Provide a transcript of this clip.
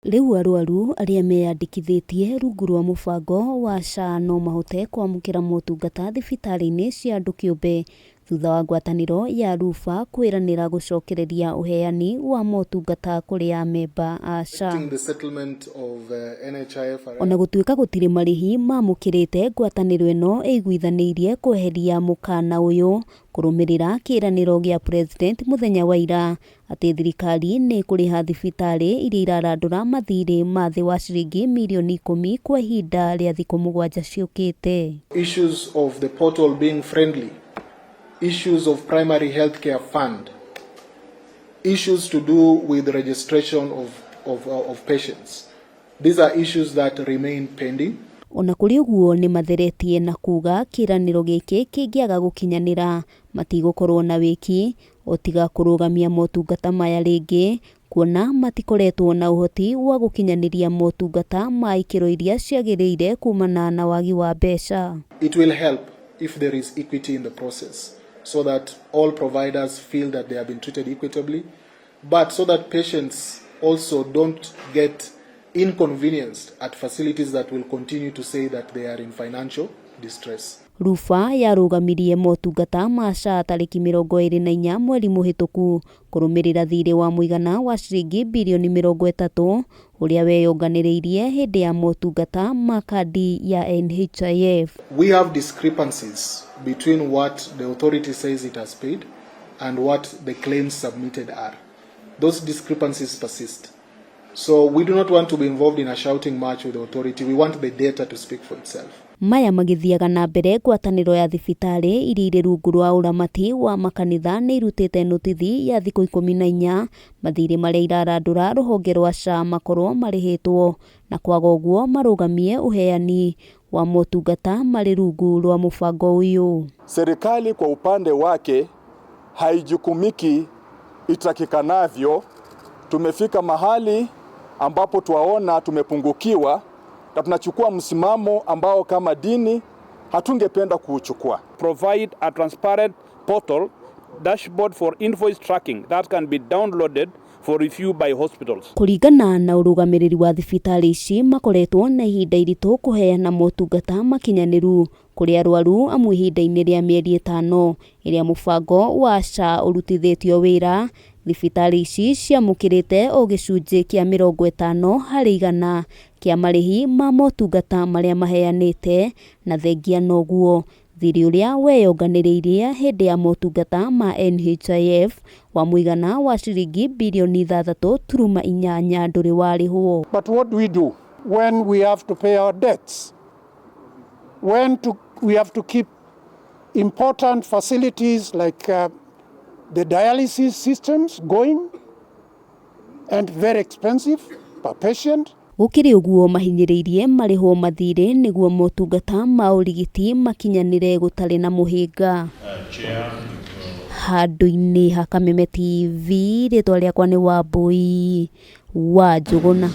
Rĩu arwaru arĩa meyandĩkithĩtie rungu rwa mũbango wa SHA no mahote kwamũkĩra motungata thibitarĩ-inĩ cia andũ kĩũmbe thutha wa ngwatanĩro ya Rufa kwĩranĩra gũcokereria ũheani wa motungata kũrĩ amemba a SHA. The settlement of NHIF. Ona gũtuĩka gũtirĩ marĩhi mamũkĩrĩte, ngwatanĩro ĩno ĩiguithanĩirie kweheria mũkana ũyũ kũrũmĩrĩra kĩĩranĩro gĩa President mũthenya wa ira atĩ thirikari nĩ ĩkũrĩha thibitarĩ iria irarandũra mathirĩ ma thĩ wa ciringi mirioni 10 kwa ihinda rĩa thikũ 7 ciũkĩte. Issues of the portal being friendly, issues of primary healthcare fund, issues to do with registration of patients. These are issues that remain pending. Ona kũrĩ ũguo nĩ matheretie na kuga kĩĩranĩro gĩkĩ kĩngĩaga gũkinyanĩra matigũkorwo na wĩki o tiga kũrũgamia motungata maya rĩngĩ kuona matikoretwo na ũhoti wa gũkinyanĩria motungata ma ikĩro iria ciagĩrĩire kumana na wagi wa mbeca. It will help if there is equity in the process so that all providers feel that they have been treated equitably, but so that patients also don't get inconvenienced at facilities that will continue to say that they are in financial distress. Rufa yarũgamirie motungata ma SHA tarĩki 24 mweri mũhĩtũku kũrũmĩrĩra thirĩ wa mũigana wa ciringi birioni 30 ũrĩa weyonganĩrĩirie hĩndĩ ya motungata ma kandi ya NHIF. We have discrepancies between what the authority says it has paid and what the claims submitted are. Those discrepancies persist. So we do not want to be involved in a shouting match with the authority. We want the data to speak for itself. Maya magĩthiaga na mbere ngwatanĩro ya thibitarĩ iria irĩ rungu rwa ũramati wa makanitha nĩ irutĩte notithi ya thikũ 14 mathirĩ marĩa irarandũra rũhonge rwa SHA makorwo marĩhĩtwo na kwaga ũguo marũgamie ũheani wa motungata marĩ rungu rwa mũbango ũyũ. Serikali kwa upande wake haijukumiki itakikanavyo. Tumefika mahali ambapo twaona tumepungukiwa na tunachukua msimamo ambao kama dini hatungependa kuuchukua. Provide a transparent portal dashboard for invoice tracking that can be downloaded for review by hospitals. Kũringana na ũrũgamĩrĩri wa thibitarĩ ici makoretwo na ihinda iritũ kũheana motungata makinyanĩru kũrĩ arwaru amu ihinda-inĩ rĩa mĩeri 5 ĩrĩa mũbango wa SHA ũrutithĩtio wĩra thibitarĩ ici ciamũkĩrĩte o gĩcunjĩ kĩa 50% kĩa marĩhi ma motungata marĩa maheanĩte na thengia noguo thirĩ ũrĩa weyonganĩrĩirie hĩndĩ ya motungata ma NHIF wa mũigana wa ciringi birioni 6.8 ndũrĩ warĩhwo. But what do we do when we have to pay our debts? When we have to keep important facilities like the dialysis systems going and very expensive per patient. Gũkĩrĩ ũguo mahinyĩrĩirie marĩhwo mathirĩ nĩguo motungata ma ũrigiti makinyanĩre gũtarĩ na mũhĩnga. Handũ-inĩ ha Kameme TV rĩtwa rĩakwa nĩ Wambui wa Njũgũna.